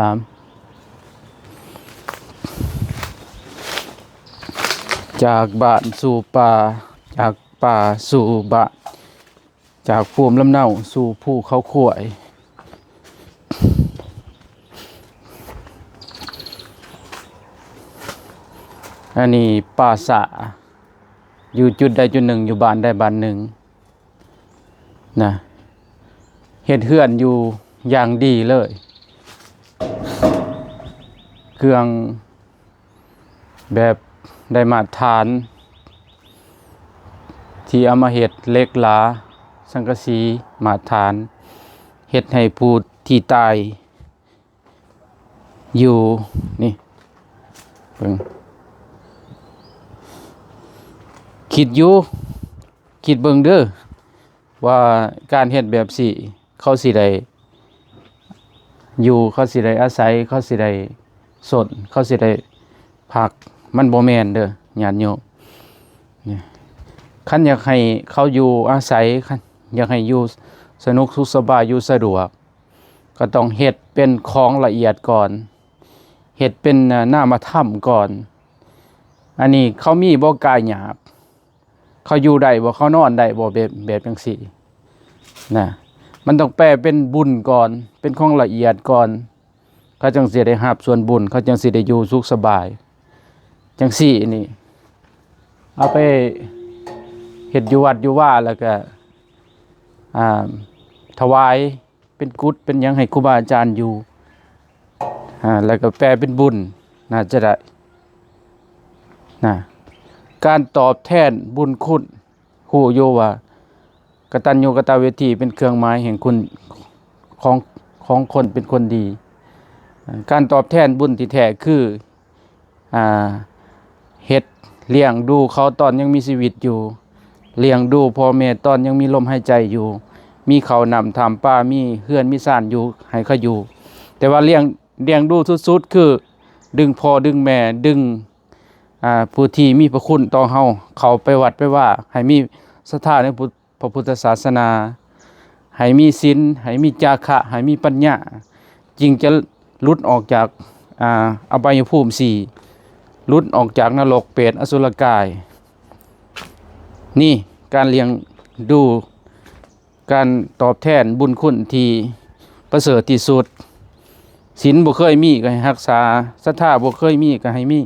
ສາມ ຈາກບ້ານສູ່ປ່າ, ຈາກປ່າສູ່ບ້ານ, ຈາກພູມລຳເນົາສູ່ພູເຂົາຄວາຍ. ອັນນີ້ປ່າຊ້າ ຢູ່ຈຸດໃດຈຸດໜຶ່ງ, ຢູ່ບ້ານໃດບ້ານໜຶ່ງນະ, ເຮັດເຮືອນຢູ່ຢ່າງດີເລີຍ, ເຄື່ອງແບບໄດ້ມາດຖານ ທີ່ເອົາມາເຮັດ, ເຫຼັກຫຼາ, ສັງກະສີມາດຖານ, ເຮັດໃຫ້ຜູ້ທີ່ຕາຍຢູ່ນີ້ ເບິ່ງ, ຄິດຢູ່, ຄິດເບິ່ງເດີ ວ່າການເຮັດແບບນີ້ ເຂົາຊິໄດ້ຢູ່, ເຂົາຊິໄດ້ອາໄສ, ເຂົາຊິໄດ້ຊົນ, ເຂົາຊິໄດ້ພັກ, ມັນບໍ່ແມ່ນເດີ ຍາດໂຍມ. ຄັນຢາກໃຫ້ເຂົາຢູ່ອາໄສ, ຄັນຢາກໃຫ້ຢູ່ສະໜຸກສຸກສະບາຍ, ຢູ່ສະດວກ, ກໍຕ້ອງເຮັດເປັນຂອງລະອຽດກ່ອນ, ເຮັດເປັນນາມະທຳກ່ອນ. ອັນນີ້ເຂົາມີບໍ່ກາຍຫຍາບ? ເຂົາຢູ່ໄດ້ບໍ່? ເຂົານອນໄດ້ບໍ່? ແບບ, ແບບຈັ່ງຊີ້ນະ, ມັນຕ້ອງແປເປັນບຸນກ່ອນ, ເປັນຂອງລະອຽດກ່ອນ, ເຂົາຈັ່ງຊິໄດ້ຮັບສ່ວນບຸນ, ເຂົາຈັ່ງຊິໄດ້ຢູ່ສຸກສະບາຍ. ຈັ່ງຊີ້ນີ້ ເອົາໄປເຮັດຢູ່ວັດຢູ່ວາ ແລ້ວກະ ອ່າ ຖວາຍ ເປັນກຸດເປັນຫຍັງໃຫ້ຄູບາອາຈານຢູ່, ອ່າ ແລ້ວກໍແປເປັນບຸນ ໜ້າຈະໄດ້ນະ. ການຕອບແທນບຸນຄຸນ ຮູ້ຢູ່ວ່າກະຕັນຍູກະຕະເວທີເປັນເຄື່ອງໝາຍແຫ່ງຄຸນຂອງ, ຂອງຄົນເປັນຄົນດີ. ການຕອບແທນບຸນທີ່ແທ້ຄື ອ່າ ເຮັດລ້ຽງດູເຂົາຕອນຍັງມີຊີວິດຢູ່, ລ້ຽງດູພໍ່ແມ່ຕອນຍັງມີລົມຫາຍໃຈຢູ່, ມີເຂົ້ານ້ຳຖ້ຳປາ, ມີເຮືອນມີຊານຢູ່ໃຫ້ເຂົາຢູ່. ແຕ່ວ່າລ້ຽງ, ລ້ຽງດູສຸດໆ ຄືດຶງພໍ່ດຶງແມ່, ດຶງ ອ່າ ຜູ້ທີ່ມີພະຄຸນຕໍ່ເຮົາເຂົ້າໄປວັດໄປວາ, ໃຫ້ມີສັດທາໃນພຸດ ພະພຸດທະສາສະໜາ, ໃຫ້ມີສິນ, ໃຫ້ມີຈາຄະ, ໃຫ້ມີປັນຍາ, ຈຶ່ງຈະຫຼຸດອອກຈາກ ອ່າ ອະບາຍະພູມສີ່, ຫຼຸດອອກຈາກນະລົກ, ເປດ, ອະສຸລະກາຍ. ນີ້ການລ້ຽງດູ, ການຕອບແທນບຸນຄຸນທີ່ປະເສີດທີ່ສຸດ. ສິນບໍ່ເຄີຍມີກໍໃຫ້ຮັກສາ, ສັດທາບໍ່ເຄີຍມີກໍໃຫ້ມີ,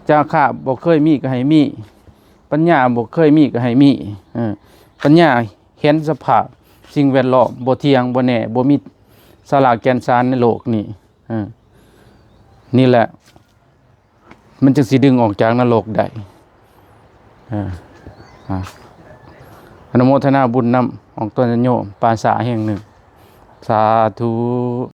ຈາຄະບໍ່ເຄີຍມີກໍໃຫ້ມີ, ປັນຍາບໍ່ເຄີຍມີກໍໃຫ້ມີ. ເອີ ປັນຍາເຫັນສະພາບສິ່ງແວດລ້ອມບໍ່ທ່ຽງ, ບໍ່ແນ່, ບໍ່ມີສາລະແກ່ນສານໃນໂລກນີ້. ເອີ ນີ້ແຫຼະ ມັນຈຶ່ງຊິດຶງອອກຈາກນະລົກໄດ້. ເອີ ອາ ອະນຸໂມທະນາບຸນນຳອອກຕົນຍາດໂຍມປ່າຊ້າແຫ່ງໜຶ່ງ. ສາທຸ.